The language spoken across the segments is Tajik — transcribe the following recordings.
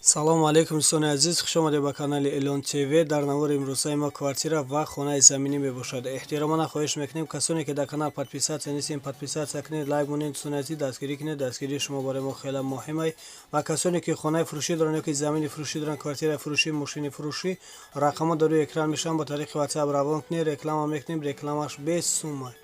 Салому алейкум, дӯстони азиз, хуш омадед ба канали Элон ТВ. Дар навори имрӯзаи мо квартира ва хонаи заминӣ мебошад. Эҳтиромона хоҳиш мекунем, касоне ки дар канал подписаться нестем, подписаться кунед, лайк монед, дӯстони азиз, дастгирӣ кунед. Дастгирии шумо барои мо хеле муҳим ай. Ва касоне ки хонаи фурӯшӣ доранд ё ки замини фурӯшӣ доранд, квартираи фурӯшӣ, мошини фурӯшӣ, рақамҳо дар рӯи экран мешаванд, ба тариқи WhatsApp равон кунед, реклама мекунем, рекламаш бесумай.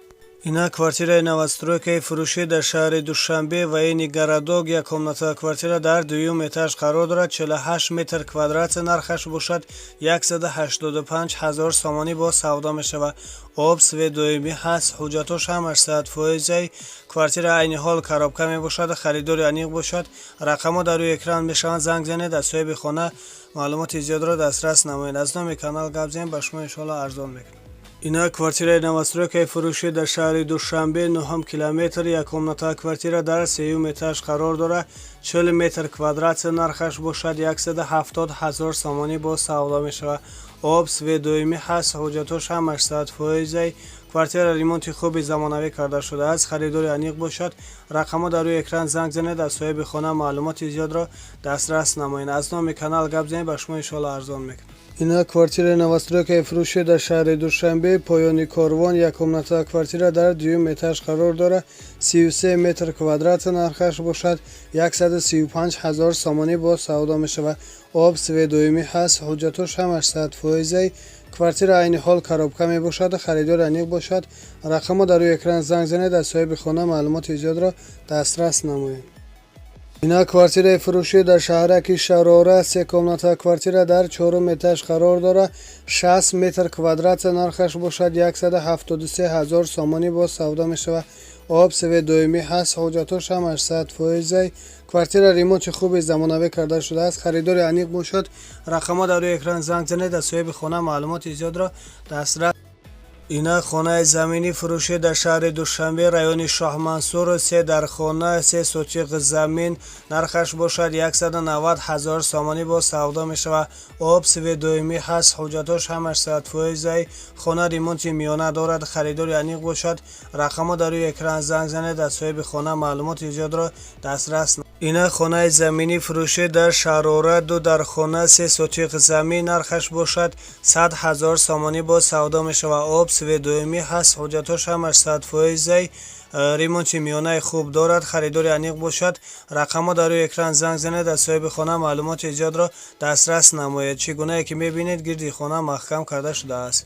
Ина квартираи новостройкаи фурӯшӣ дар шаҳри Душанбе, Военный городок, як комната квартира дар дуюм этаж қарор дорад, 48 метр квадрат, нархаш бошад 185 ҳазор сомонӣ бо савдо мешавад. Об, свет доимӣ ҳаст, ҳуҷҷатош ҳамаш 100%. Квартира айни ҳол коробка мебошад, харидори аниқ бошад, рақамҳо дар рӯи экран мешаванд, занг занед, аз соҳиби хона маълумоти зиёдро дастрас намоед. Аз номи канал гап занед, ба шумо иншоалло арзон мекунад. Ина квартираи новостройкаи фурӯшӣ дар шаҳри Душанбе, нуҳум километр, як комната квартира дар сеюм этаж қарор дорад, 40 метр квадрат, нархаш бошад 170 ҳазор сомонӣ бо савдо мешавад. Об, свет доимӣ ҳаст, ҳуҷҷатош ҳамаш 100%. Квартира ремонти хуби замонавӣ карда шудааст, харидори аниқ бошад, рақамҳо дар рӯи экран, занг занед, аз соҳиби хона маълумоти зиёдро дастрас намоед. Аз номи канал гап занед, ба шумо иншоалло арзон мекунад. Ина квартираи новостройкаи фурӯшӣ дар шаҳри Душанбе, поёни Корвон, як комната квартира дар дуюм этаж қарор дорад, 33 метр квадрат, нархаш бошад 135 ҳазор сомонӣ бо савдо мешавад. Об, свет доимӣ ҳаст, ҳуҷҷатош ҳамаш 100%. Квартира айни ҳол коробка мебошад, харидори аниқ бошад, рақамҳо дар рӯи экран, занг занед, аз соҳиби хона маълумоти зиёдро дастрас намоед. Ина квартираи фурӯшӣ дар шаҳраки Шарора, се комната квартира дар чорум этаж қарор дорад, 60 метр квадрат, нархаш бошад 173 ҳазор сомонӣ бо савдо мешавад. Об, свет доимӣ ҳаст, ҳуҷҷатош ҳамаш 100%. Квартира ремонти хуби замонавӣ карда шудааст, харидори аниқ бошад, рақамҳо дар рӯи экран, занг занед, аз соҳиби хона маълумоти зиёдро дастрас. Ина хонаи заминӣ фурӯшӣ дар шаҳри Душанбе, райони Шоҳмансур, се дархона, 3 сотиқ замин, нархаш бошад 190 ҳазор сомонӣ бо савдо мешавад. Об, свет доимӣ ҳаст, ҳуҷҷатош ҳамаш 100%. Хона ремонти миёна дорад, харидори аниқ бошад, рақамҳо дар рӯи экран, занг занед, аз соҳиби хона маълумоти зиёдро дастрас. Ина хонаи заминӣ фурӯшӣ дар Шарора, ду дархона, 3 сотиқ замин, нархаш бошад 100 ҳазор сомонӣ бо савдо мешавад. Об, свет доимӣ ҳаст, ҳуҷҷатош ҳамаш 100%, ремонти миёнаи хуб дорад, харидори аниқ бошад, рақамҳо дар рӯи экран, занг занед, аз соҳиби хона маълумоти зиёдро дастрас намоед. Чӣ гунае ки мебинед, гирди хона маҳкам карда шудааст.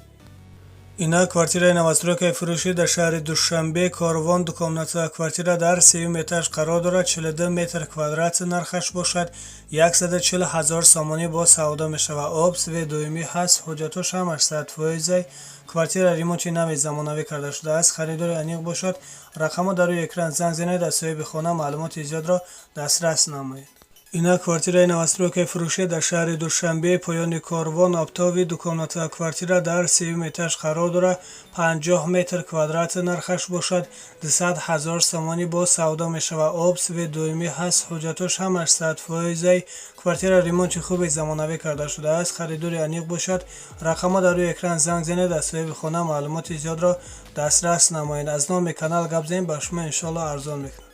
Ина квартираи новостройкаи фурӯшӣ дар шаҳри Душанбе, Корвон, ду комната квартира дар сеюм этаж қарор дорад, 42 метр квадрат, нархаш бошад 140 ҳазор сомонӣ бо савдо мешавад. Об, свет доимӣ ҳаст, ҳуҷҷатош ҳамаш 100%. Квартира ремонти нави замонавӣ карда шудааст, харидори аниқ бошад, рақамҳо дар рӯи экран, занг занед, аз соҳиби хона маълумоти зиёдро дастрас намоед. Ина квартираи новостройкаи фурӯшӣ дар шаҳри Душанбе, поёни Корвон, оптовый, ду комната квартира дар сеюм этаж қарор дорад, 50 метр квадрат, нархаш бошад 200 ҳазор сомонӣ бо савдо мешавад. Об, свет доимӣ ҳаст, ҳуҷҷатош ҳамаш 100%. Квартира ремонти хуби замонавӣ карда шудааст, харидори аниқ бошад, рақамҳо дар рӯи экран, занг занед, аз соҳиби хона маълумоти зиёдро дастрас намоед. Аз номи канал гап занед, ба шумо иншоалло арзон мекунад.